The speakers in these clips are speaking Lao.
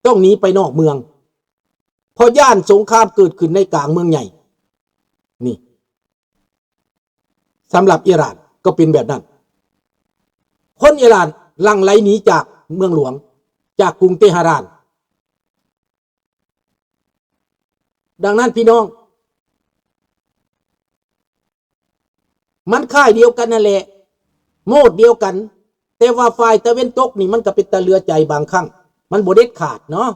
ຕ້ອງໜີໄປນອກເມືອງ ເພາະຢ້ານສົງຄາມເກີດຂຶ້ນໃນກາງເມືອງໃຫຍ່. ນີ້ ສຳລັບອີຣານກໍເປັນແບບນັ້ນ. ຄົນອີຣານຫຼັ່ງໄຫຼໜີຈາກເມືອງຫຼວງ ຈາກກຸງເຕຫະຣານ. ດັ່ງນັ້ນພີ່ນ້ອງ ມັນຄ້າຍດຽວກັນນັ້ນແຫຼະ ໂໝດດຽວກັນ, ແຕ່ວ່າຝ່າຍຕາເວັນຕົກນີ້ມັນກໍເປັນຕາເຫຼືອໃຈບາງຄັ້ງ. ມັນບໍ່ເດັດຂາດເນາະ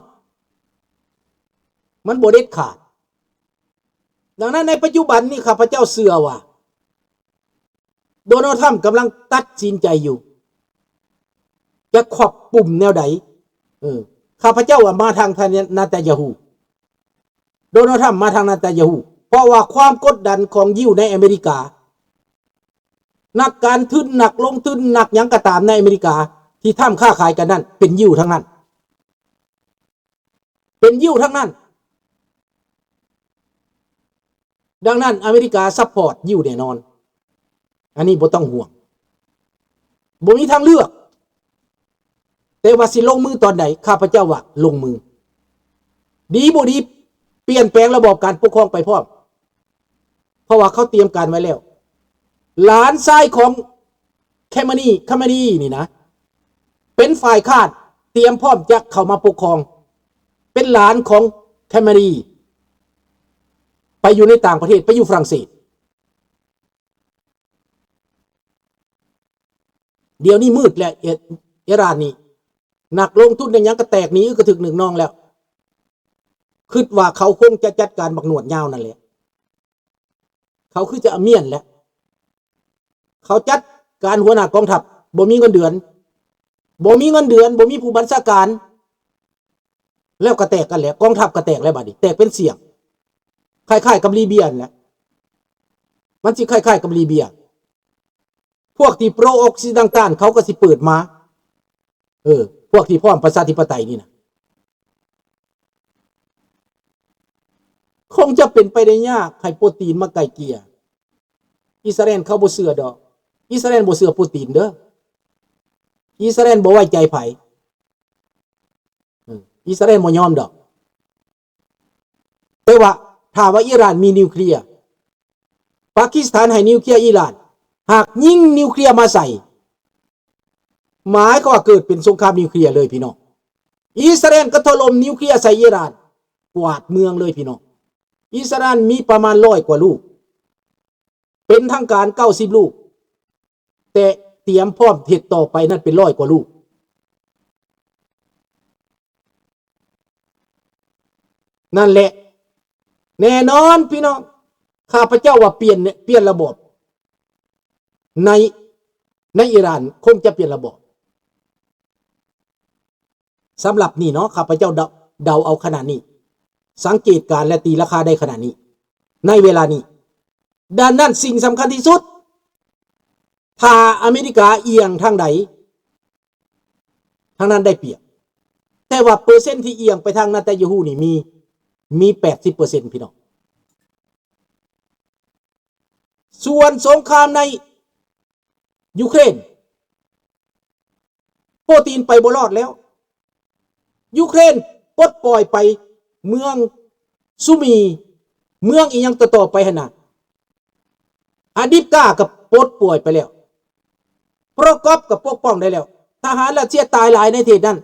ມັນບໍ່ເດັດຂາດ. ດັ່ງນັ້ນໃນປັດຈຸບັນນີ້ ຂ້າພະເຈົ້າເຊື່ອວ່າ ໂດນັລ ທຣຳກຳລັງຕັດສິນໃຈຢູ່ ຈະຄວບປຸ່ມແນວໃດ. ເອີ ຂ້າພະເຈົ້າວ່າມາທາງທ່ານນະຕານຍາຮູ້ ໂດນັລ ທຣຳມາທາງນະຕານຍາຮູ້ ເພາະວ່າຄວາມກົດດັນຂອງຢິວໃນອາເມລິກາ ນັກການທຶນ ນັກລົງທຶນ ນັກຫຍັງກໍຕາມໃນອາເມລິກາ ທີ່ທຳຄ້າຂາຍກັນນັ້ນ ເປັນຢິວທັງນັ້ນ ເປັນຢິວທັງນັ້ນ. ດັ່ງນັ້ນອາເມລິກາຊັບພອດຢິວແນ່ນອນ ອັນນີ້ບໍ່ຕ້ອງຫ່ວງ ບໍ່ມີທາງເລືອກ. ແຕ່ວ່າຊິລົງມືຕອນໃດ ຂ້າພະເຈົ້າວ່າລົງມື ດີບໍ່ດີ ປ່ຽນແປງລະບອບການປົກຄອງໄປພ້ອມ ເພາະວ່າເຂົາຕຽມການໄວ້ແລ້ວ. ຫຼານຊາຍຂອງ ແຄມານີ ຄາມານີນີ້ນະ ເປັນຝ່າຍຄ້ານ ຕຽມພ້ອມຈະເຂົ້າມາປົກຄອງ ເປັນຫຼານຂອງແຄມານີ ໄປຢູ່ໃນຕ່າງປະເທດ ໄປຢູ່ຝຣັ່ງເສດ. ດຽວນີ້ມືດແລ້ວ ເອ ເອຣານນີ້ ນັກລົງທຶນໃນຫຍັງກໍແຕກໜີ ອຶກກະທຶກນຶກນອງແລ້ວ. ຄິດວ່າເຂົາຄົງຈະຈັດການບັກໜວດຍາວນັ້ນແຫຼະ ເຂົາຄືຈະອາມຽນແຫຼະ. ເຂົາຈັດການຫົວໜ້າກອງທັບ ບໍ່ມີເງິນເດືອນ ບໍ່ມີເງິນເດືອນ ບໍ່ມີຜູ້ບັນຊາການ ແລ້ວກໍແຕກກັນແຫຼະ ກອງທັບກໍແຕກແລ້ວ ບາດນີ້ແຕກເປັນສ່ຽງ ຄ້າຍໆກັບລີເບຍຫັ້ນແຫຼະ ມັນຊິຄ້າຍໆກັບລີເບຍ. ພວກທີ່ໂປຣອອກຊິດັງຕານ ເຂົາກໍຊິເປີດມາ ເອີ ພວກທີ່ພ້ອມປະຊາທິປະໄຕນີ້ນະ ຄົງຈະເປັນໄປໄດ້ຍາກໃຫ້ໂປຕີນມາໄກ່ເກ່ຍ. ອິດສະຣາແອນເຂົາບໍ່ເຊື່ອດອກ ອິດສະຣາແອນບໍ່ເຊື່ອໂປຕີນເດີ ອິດສະຣາແອນບໍ່ໄວ້ໃຈໃຜ ເອີ ອິດສະຣາແອນບໍ່ຍອມດອກ. ແຕ່ວ່າຖ້າວ່າອີຣານມີນິວເຄລຍ ປາກິສຖານໃຫ້ນິວເຄລຍອີຣານ ຫາກຍິງນິວເຄລຍມາໃສ່ ໝາຍຄວາມວ່າເກີດເປັນສົງຄາມນິວເຄລຍເລີຍພີ່ນ້ອງ. ອິດສະຣາແອນກໍຖະຫຼົ່ມນິວເຄລຍໃສ່ອີຣານ ກວາດເມືອງເລີຍພີ່ນ້ອງ. ອິດສະຣາແອນມີປະມານຮ້ອຍກວ່າລູກ ເປັນທາງການເກົ້າສິບລູກ ແຕ່ຕຽມພ້ອມເຮັດຕໍ່ໄປນັ້ນເປັນຮ້ອຍກວ່າລູກ. ນັ້ນແຫຼະ ແນ່ນອນພີ່ນ້ອງ ຂ້າພະເຈົ້າວ່າປ່ຽນ ປ່ຽນລະບອບ ໃນ ໃນອີຣານຄົງຈະປ່ຽນລະບອບ. ສຳລັບນີ້ເນາະ ຂ້າພະເຈົ້າເດົາ ເດົາເອົາຂະໜາດນີ້ ສັງເກດການ ແລະ ຕີລາຄາໄດ້ຂະໜາດນີ້ ໃນເວລານີ້. ດັ່ງນັ້ນ ສິ່ງສຳຄັນທີ່ສຸດ ຖ້າອາເມລິກາອຽງທາງໃດ ທາງນັ້ນໄດ້ປຽບ. ແຕ່ວ່າເປີເຊັນທີ່ອຽງໄປທາງນະຕານຍາຮູ້ນີ້ມີ ມີແປດສິບເປີເຊັນ ພີ່ນ້ອງ. ສ່ວນສົງຄາມໃນຢູເຄຣນ ໂປຕີນໄປບໍ່ລອດແລ້ວ. ຢູເຄຣນປົດປ່ອຍໄປເມືອງຊູມີ ເມືອງອີ່ຫຍັງຕໍ່ໆໄປຫັ້ນນະ. ອາດິບກາກໍປົດປ່ອຍໄປແລ້ວ. ໂປຣກອບກໍປົກປ້ອງໄດ້ແລ້ວ. ທະຫານຣັດເຊຍຕາຍຫຼາຍໃນເຂດນັ້ນ.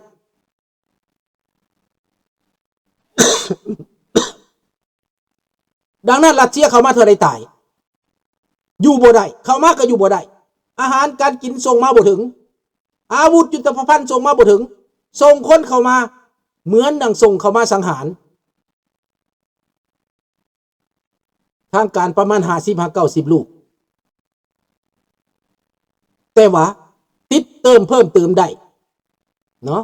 ດັ່ງນັ້ນ ຣັດເຊຍເຂົ້າມາເທື່ອໃດຕາຍ ຢູ່ບໍ່ໄດ້ ເຂົ້າມາກໍຢູ່ບໍ່ໄດ້. ອາຫານການກິນສົ່ງມາບໍ່ເຖິງ, ອາວຸດຍຸດທະປະພັນສົ່ງມາບໍ່ເຖິງ, ສົ່ງຄົນເຂົ້າມາເໝືອນດັ່ງສົ່ງເຂົ້າມາສັງຫານ. ທາງການປະມານຫ້າສິບຫາເກົ້າສິບລູກ ແຕ່ວ່າຕິດເຕີມເພີ່ມເຕີມໄດ້ເນາະ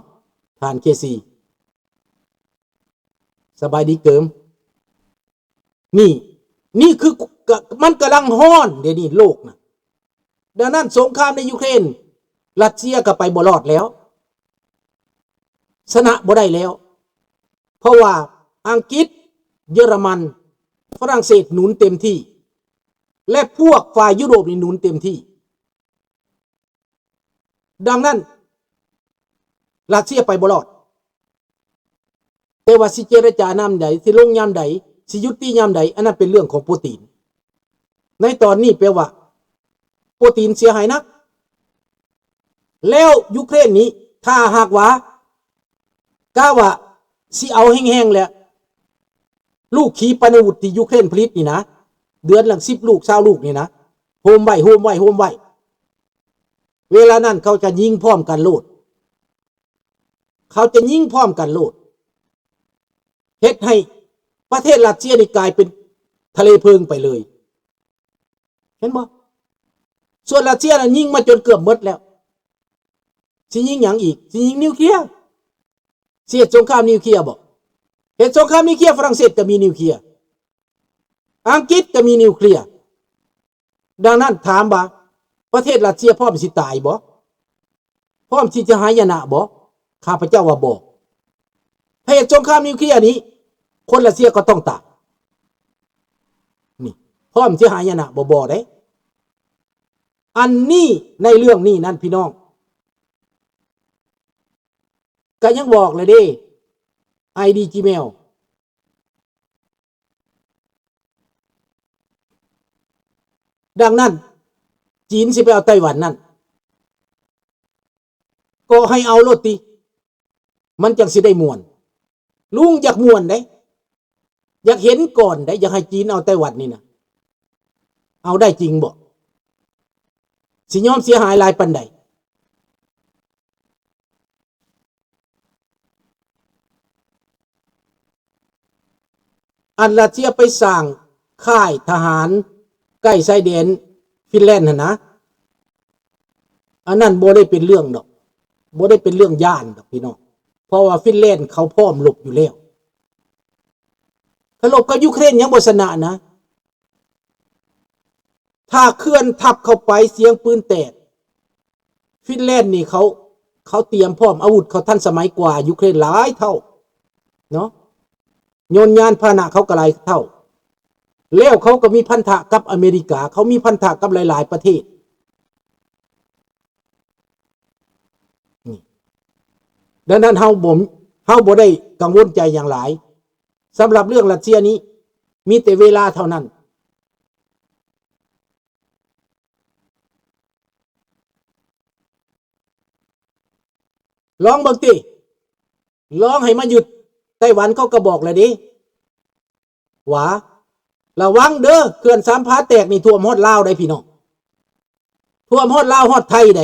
ທ່ານເຄຊີ. ສະບາຍດີເກີມ. ນີ້ ນີ້ຄື ກະ ມັນກຳລັງຮ້ອນດຽວນີ້ໂລກນະ. ດັ່ງນັ້ນ ສົງຄາມໃນຢູເຄຣນ ຣັດເຊຍກໍໄປບໍ່ລອດແລ້ວ ຊະນະບໍ່ໄດ້ແລ້ວ ເພາະວ່າອັງກິດ, ເຢຍລະມັນ, ຝຣັ່ງເສດໜູນເຕັມທີ່ ແລະ ພວກຝ່າຍຢູໂຣບນີ້ໜູນເຕັມທີ່. ດັ່ງນັ້ນ ຣັດເຊຍໄປບໍ່ລອດ. ແຕ່ວ່າຊິເຈລະຈາຍາມໃດ ຊິລົງຍາມໃດ ຊິຍຸຕິຍາມໃດ ອັນນັ້ນເປັນເລື່ອງຂອງໂປຕິນ. ໃນຕອນນີ້ແປວ່າໂປຕິນເສຍຫາຍໜັກ. ແລ້ວຢູເຄຣນນີ້ ຖ້າຫາກວ່າ ກະວ່າຊິເອົາແຮງໆ ແຫຼະ ລູກຂີປານາວຸດທີ່ຢູເຄຣນຜະລິດນີ້ນະ ເດືອນລະສິບລູກ ຊາວລູກນີ້ນະ ໂຮມໄວ້ ໂຮມໄວ້ ໂຮມໄວ້. ເວລານັ້ນເຂົາຈະຍິງພ້ອມກັນໂລດ ເຂົາຈະຍິງພ້ອມກັນໂລດ ເຮັດໃຫ້ປະເທດຣັດເຊຍນີ້ກາຍເປັນທະເລເພີງໄປເລີຍ ເຫັນບໍ່? ສ່ວນຣັດເຊຍນັ້ນຍິງມາຈົນເກືອບໝົດແລ້ວ ຊິຍິງຫຍັງອີກ? ຊິຍິງນິວເຄລຍ? ຊິເຮັດສົງຄາມນິວເຄລຍບໍ່? ເຮັດສົງຄາມນິວເຄລຍ ຝຣັ່ງເສດກໍມີນິວເຄລຍ ອັງກິດກໍມີນິວເຄລຍ. ດັ່ງນັ້ນຖາມວ່າ ປະເທດຣັດເຊຍພ້ອມຊິຕາຍບໍ່? ພ້ອມທີ່ຈະຫາຍະນະບໍ່? ຂ້າພະເຈົ້າວ່າບໍ່. ຖ້າເຮັດສົງຄາມນິວເຄລຍນີ້ ຄົນຣັດເຊຍກໍຕ້ອງຕາຍ. ນີ້ ພ້ອມຊິຫາຍະນະບໍ່? ບໍ່ເດ້. ອັນນີ້ ໃນເລື່ອງນີ້ນັ້ນ ພີ່ນ້ອງ ກໍຍັງບອກແຫຼະເດ້ ໄອດີຈີເມວ ດັ່ງນັ້ນ ຈີນຊິໄປເອົາໄຕ້ຫວັນນັ້ນ ກໍໃຫ້ເອົາໂລດຕິ ມັນຈັ່ງຊິໄດ້ມ່ວນ. ລຸງຢາກມ່ວນເດ້ ຢາກເຫັນກ່ອນເດ້ ຢາກໃຫ້ຈີນເອົາໄຕ້ຫວັນນີ້ນະ ເອົາໄດ້ຈິງບໍ່? ຊິຍອມເສຍຫາຍຫຼາຍປານໃດ? ອັນຣັດເຊຍໄປສ້າງຄ້າຍທະຫານໃກ້ຊາຍແດນຟິນແລນຫັ້ນນະ ອັນນັ້ນບໍ່ໄດ້ເປັນເລື່ອງດອກ ບໍ່ໄດ້ເປັນເລື່ອງຢ້ານດອກພີ່ນ້ອງ ເພາະວ່າຟິນແລນເຂົາພ້ອມລົບຢູ່ແລ້ວ ຖ້າລົບກັບຢູເຄຣນຍັງບໍ່ຊະນະນະ. ຖ້າເຄື່ອນທັບເຂົ້າໄປ ສຽງປືນແຕກ ຟິນແລນນີ້ເຂົາ ເຂົາຕຽມພ້ອມ ອາວຸດເຂົາທັນສະໄໝກວ່າຢູເຄຣນຫຼາຍເທົ່າເນາະ ຍົນຍານພາຫະນະເຂົາກໍຫຼາຍເທົ່າ ແລ້ວເຂົາກໍມີພັນທະກັບອາເມລິກາ ເຂົາມີພັນທະກັບຫຼາຍໆປະເທດ. ນີ້ ດັ່ງນັ້ນເຮົາບໍ່ ເຮົາບໍ່ໄດ້ກັງວົນໃຈຫຍັງຫຼາຍ ສຳລັບເລື່ອງຣັດເຊຍນີ້ ມີແຕ່ເວລາເທົ່ານັ້ນ. ລອງເບິ່ງຕິ ລອງໃຫ້ມາຍຶດໄຕ້ຫວັນ ເຂົາກໍບອກແລ້ວເດ້ ວ່າ ລະວັງເດີ ເຂື່ອນສາມພາແຕກນີ້ຖ້ວມຮອດລາວໄດ໋ພີ່ນ້ອງ ຖ້ວມຮອດລາວຮອດໄທໄດ໋.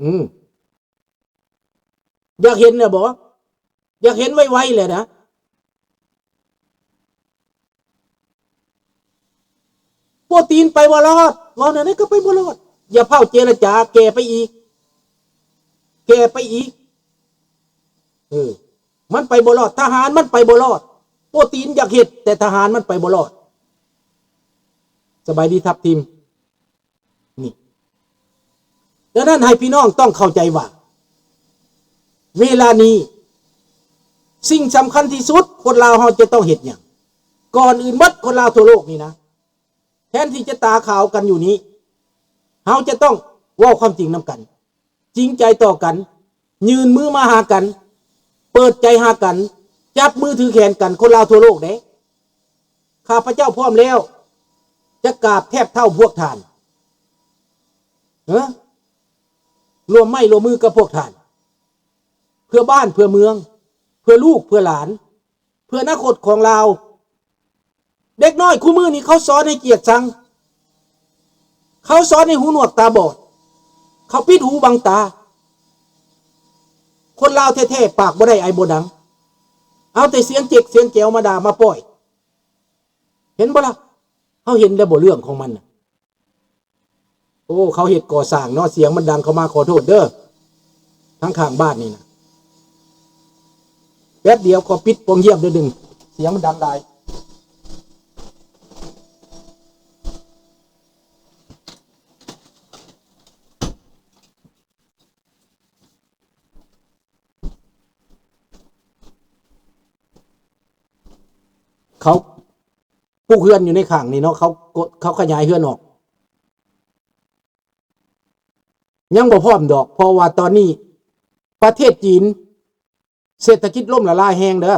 ອືມ ຢາກເຫັນແລ້ວບໍ່? ຢາກເຫັນໄວໆແຫຼະນະ. ໂປຕີນໄປບໍ່ລອດ ເວົ້າແນວໃດກໍໄປບໍ່ລອດ. ຢ່າພ້າວເຈລະຈາ ແກ່ໄປອີກ ແກ່ໄປອີກ. ເອີ ມັນໄປບໍ່ລອດ ທະຫານມັນໄປບໍ່ລອດ. ໂປຕີນຢາກເຮັດ ແຕ່ທະຫານມັນໄປບໍ່ລອດ. ສະບາຍດີທັບທີມ. ນີ້ ດັ່ງນັ້ນໃຫ້ພີ່ນ້ອງຕ້ອງເຂົ້າໃຈວ່າ ເວລານີ້ສິ່ງສຳຄັນທີ່ສຸດ ຄົນລາວເຮົາຈະຕ້ອງເຮັດຫຍັງ? ກ່ອນອື່ນໝົດ ຄົນລາວທົ່ວໂລກນີ້ນະ ແທນທີ່ຈະຕາຂາວກັນຢູ່ນີ້ ເຮົາຈະຕ້ອງເວົ້າຄວາມຈິງນຳກັນ, ຈິງໃຈຕໍ່ກັນ, ຍື່ນມືມາຫາກັນ, ເປີດໃຈຫາກັນ, ຈັບມືຖືແຂນກັນ, ຄົນລາວທົ່ວໂລກເດ້. ຂ້າພະເຈົ້າພ້ອມແລ້ວ ຈະກາບແທບເທົ້າພວກທ່ານ ເອີ ຮ່ວມໄມ້ຮ່ວມມືກັບພວກທ່ານ ເພື່ອບ້ານເພື່ອເມືອງ ເພື່ອລູກເພື່ອຫຼານ ເພື່ອອະນາຄົດຂອງລາວ. ເດັກນ້ອຍຄູ່ມື້ນີ້ເຂົາສອນໃຫ້ກຽດຊັງ, ເຂົາສອນໃຫ້ຫູໜວກຕາບອດ, ເຂົາປິດຫູບັງຕາ. ຄົນລາວແທ້ໆ ປາກບໍ່ໄດ້ໄອບໍ່ດັງ, ເອົາແຕ່ສຽງເຈັກສຽງແຈວມາດ່າມາປ້ອຍ. ເຫັນບໍ່ລະ? ເຮົາເຫັນແລ້ວບໍ່ເລື່ອງຂອງມັນນະ? ໂອ້ ເຂົາເຮັດກໍ່ສ້າງເນາະ ສຽງມັນດັງ ເຂົາມາຂໍໂທດເດີ ທາງຂ້າງບ້ານນີ້ນະ. ແປັບດຽວຂໍປິດປ່ອງຢ້ຽມເດີໜຶ່ງ ສຽງມັນດັງຫຼາຍ. ເຂົາປຸກເຮືອນຢູ່ໃນຂ້າງນີ້ເນາະ ເຂົາ ເຂົາຂະຫຍາຍເຮືອນອອກ. ຍັງບໍ່ພ້ອມດອກ ເພາະວ່າຕອນນີ້ປະເທດຈີນ ເສດຖະກິດລົ້ມລະລາຍແຮງເດີ້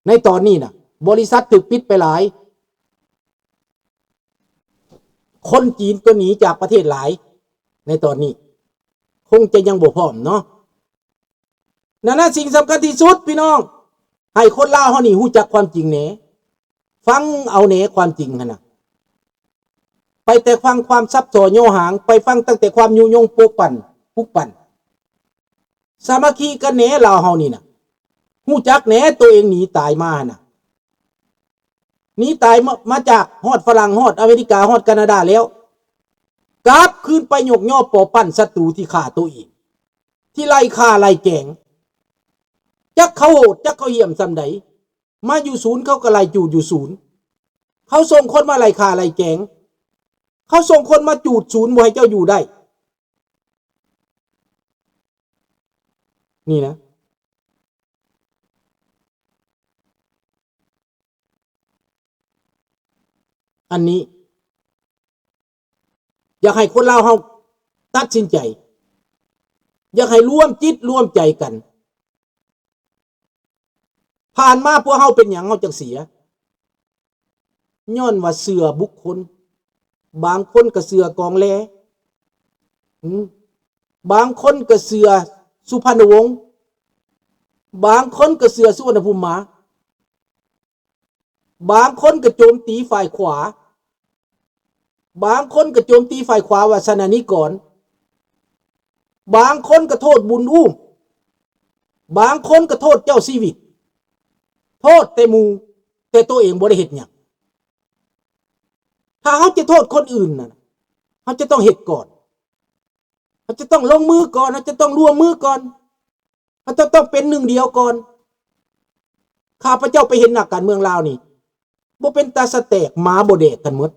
ໃນຕອນນີ້ນະ ບໍລິສັດຖືກປິດໄປຫຼາຍ ຄົນຈີນກໍໜີຈາກປະເທດຫຼາຍ ໃນຕອນນີ້ ຄົງຈະຍັງບໍ່ພ້ອມເນາະ. ນັ້ນນະ ສິ່ງສຳຄັນທີ່ສຸດ ພີ່ນ້ອງ ໃຫ້ຄົນລາວເຮົານີ້ຮູ້ຈັກຄວາມຈິງແດ່ ຟັງເອົາແດ່ຄວາມຈິງຫັ້ນນະ ໄປແຕ່ຟັງຄວາມສັບສໍ່ຍໍຫາງ ໄປຟັງຕັ້ງແຕ່ຄວາມຍຸຍົງໂປກປັ່ນ ປຸກປັ່ນ ສາມັກຄີກັນແດ່ ລາວເຮົານີ້ນະ ຮູ້ຈັກແດ່ ໂຕເອງໜີຕາຍມາຫັ້ນນະ ໜີຕາຍມາ ມາຈາກຮອດຝຣັ່ງ ຮອດອາເມລິກາ ຮອດການາດາແລ້ວ ກັບຄືນໄປຍົກຍໍປໍປັ້ນສັດຕູທີ່ຂ້າໂຕເອງ ທີ່ໄລ່ຂ້າໄລ່ແກງ ຈັກເຂົາໂຫດ ຈັກເຂົາຫ້ຽມສ່ຳໃດ ມາຢູ່ສູນເຂົາກໍໄລ່ຈູດຢູ່ສູນ ເຂົາສົ່ງຄົນມາໄລ່ຂ້າໄລ່ແກງ ເຂົາສົ່ງຄົນມາຈູດສູນບໍ່ໃຫ້ເຈົ້າຢູ່ໄດ້ ນີ້ນະ ອັນນີ້ ຢາກໃຫ້ຄົນລາວເຮົາຕັດສິນໃຈ ຢາກໃຫ້ລວມຈິດລວມໃຈກັນ ຜ່ານມາພວກເຮົາເປັນຫຍັງເຮົາຈັ່ງເສຍ? ຍ້ອນວ່າເຊື່ອບຸກຄົນ ບາງຄົນກໍເຊື່ອກອງແລ ອືມ ບາງຄົນກໍເຊື່ອສຸພັນນະວົງ ບາງຄົນກໍເຊື່ອສຸວັນນະພູມມາ ບາງຄົນກໍໂຈມຕີຝ່າຍຂວາ ບາງຄົນກໍໂຈມຕີຝ່າຍຂວາວ່າຊະນະນິກອນ ບາງຄົນກໍໂທດບຸນອູ້ມ ບາງຄົນກໍໂທດເຈົ້າຊີວິດ ໂທດແຕ່ໝູ່ ແຕ່ໂຕເອງບໍ່ໄດ້ເຮັດຫຍັງ. ຖ້າເຮົາຈະໂທດຄົນອື່ນນະ ເຮົາຈະຕ້ອງເຮັດກ່ອນ ເຮົາຈະຕ້ອງລົງມືກ່ອນ ເຮົາຈະຕ້ອງລວມມືກ່ອນ ເຮົາຈະຕ້ອງເປັນໜຶ່ງດຽວກ່ອນ. ຂ້າພະເຈົ້າໄປເຫັນນັກການເມືອງລາວນີ້ ບໍ່ເປັນຕາສະແຕກ ໝາບໍ່ແດກກັນໝົດ.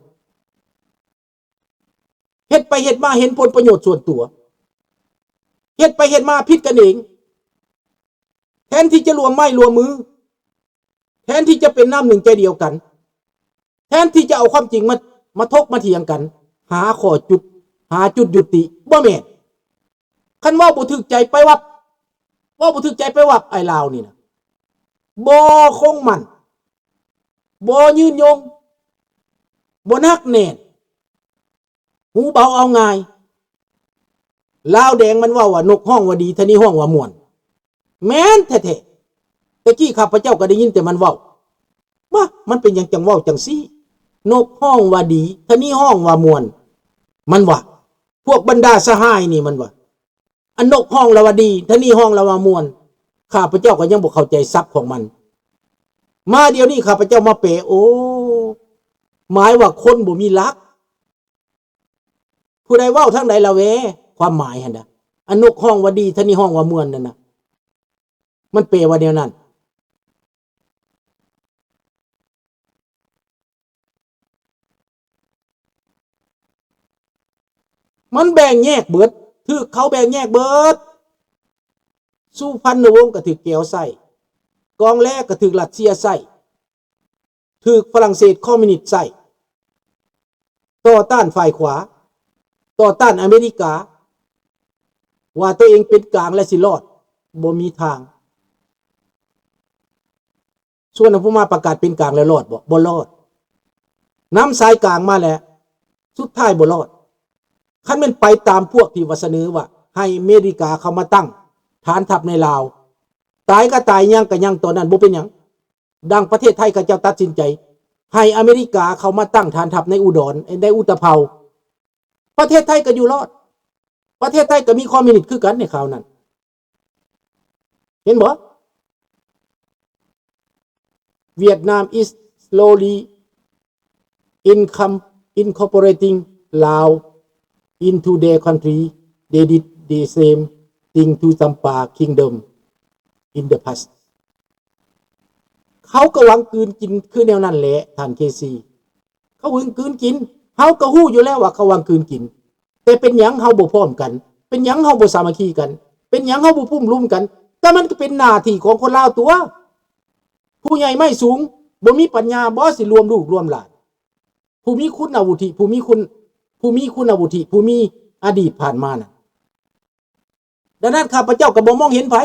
ເຮັດໄປເຮັດມາເຫັນຜົນປະໂຫຍດສ່ວນຕົວ ເຮັດໄປເຮັດມາຜິດກັນເອງ. ແທນທີ່ຈະລວມໄມ້ລວມມື ແທນທີ່ຈະເປັນນ້ຳໜຶ່ງໃຈດຽວກັນ ແທນທີ່ຈະເອົາຄວາມຈິງມາ ມາຖົກມາຖຽງກັນ ຫາຂໍ້ຈຸດ ຫາຈຸດຍຸຕິ ບໍ່ແມ່ນ. ຄັນເວົ້າບໍ່ຖືກໃຈໄປວັບ ເວົ້າບໍ່ຖືກໃຈໄປວັບ ອ້າຍລາວນີ້ນະ ບໍ່ຄົງໝັ້ນ ບໍ່ຍືນຍົງ ບໍ່ໜັກແໜ້ນ ຫູເບົາເອົາງ່າຍ. ລາວແດງມັນເວົ້າວ່າ ນົກຮ້ອງວ່າດີ ທະນີຮ້ອງວ່າມ່ວນ. ແມ່ນແທ້ໆ ແຕ່ກີ້ຂ້າພະເຈົ້າກໍໄດ້ຍິນແຕ່ມັນເວົ້າ ວ່າມັນເປັນຫຍັງຈັ່ງເວົ້າຈັ່ງຊີ້ ນົກຮ້ອງວ່າດີ ທະນີຮ້ອງວ່າມ່ວນ ມັນວ່າ ພວກບັນດາສະຫາຍນີ້ ມັນວ່າ ອັນນົກຮ້ອງລະວ່າດີ ທະນີຮ້ອງລະວ່າມ່ວນ. ຂ້າພະເຈົ້າກໍຍັງບໍ່ເຂົ້າໃຈສັບຂອງມັນ. ມາດຽວນີ້ຂ້າພະເຈົ້າມາແປ ໂອ້ ໝາຍວ່າຄົນບໍ່ມີຫຼັກ. ຜູ້ໃດເວົ້າທາງໃດລະແວ ຄວາມໝາຍຫັ້ນນະ ອັນນົກຮ້ອງວ່າດີ ທະນີຮ້ອງວ່າມ່ວນນັ້ນນະ ມັນແປວ່າແນວນັ້ນ. ມັນແບ່ງແຍກເບິດ ຖືກເຂົາແບ່ງແຍກເບິດ. ສຸພັນນະວົງກໍຖືກແກວໃຊ້ ກອງແລກໍຖືກຣັດເຊຍໃຊ້ ຖືກຝຣັ່ງເສດຄອມມິວນິດໃຊ້ ຕໍ່ຕ້ານຝ່າຍຂວາ ຕໍ່ຕ້ານອາເມລິກາ ວ່າຕົວເອງເປັນກາງແລະຊິລອດ ບໍ່ມີທາງ. ສຸວັນນະພູມມາປະກາດເປັນກາງແລ້ວລອດບໍ່? ບໍ່ລອດ. ນຳສາຍກາງມາແລ້ວ ສຸດທ້າຍບໍ່ລອດ. ຄັນແມ່ນໄປຕາມພວກທີ່ວ່າສະເໜີວ່າໃຫ້ອາເມລິກາເຂົ້າມາຕັ້ງຖານທັບໃນລາວ ຕາຍກໍຕາຍ ຍັງກໍຍັງ ຕອນນັ້ນບໍ່ເປັນຫຍັງ. ດັ່ງປະເທດໄທເຂົາເຈົ້າຕັດສິນໃຈໃຫ້ອາເມລິກາເຂົ້າມາຕັ້ງຖານທັບໃນອຸດອນ ໃນອຸຕະເພົາ ປະເທດໄທກໍຢູ່ລອດ ປະເທດໄທກໍມີຄອມມິວນິດຄືກັນໃນຄາວນັ້ນ. ເຫັນບໍ່? Vietnam is slowly income incorporating Lao into their country. They did the same thing to Champa Kingdom in the past. ເຂົາກໍຫວັງກືນກິນຄືແນວນັ້ນແຫຼະ ທ່ານເຄຊີ. ເຂົາຫວັງກືນກິນ ເຮົາກໍຮູ້ຢູ່ແລ້ວວ່າເຂົາຫວັງກືນກິນ. ແຕ່ເປັນຫຍັງເຮົາບໍ່ພ້ອມກັນ? ເປັນຫຍັງເຮົາບໍ່ສາມັກຄີກັນ? ເປັນຫຍັງເຮົາບໍ່ປຸ້ມລຸມກັນ? ກໍມັນກໍເປັນໜ້າທີ່ຂອງຄົນລາວຕົວະ. ຜູ້ໃຫຍ່ໄມ້ສູງ ບໍ່ມີປັນຍາບໍ ຊິລວມລູກລວມຫຼານ? ຜູ້ມີຄຸນນະວຸດທິ ຜູ້ມີຄຸນ ຜູ້ມີຄຸນນະວຸດທິ ຜູ້ມີອະດີດຜ່ານມານະ. ດັ່ງນັ້ນ ຂ້າພະເຈົ້າກໍບໍ່ມອງເຫັນໃຜ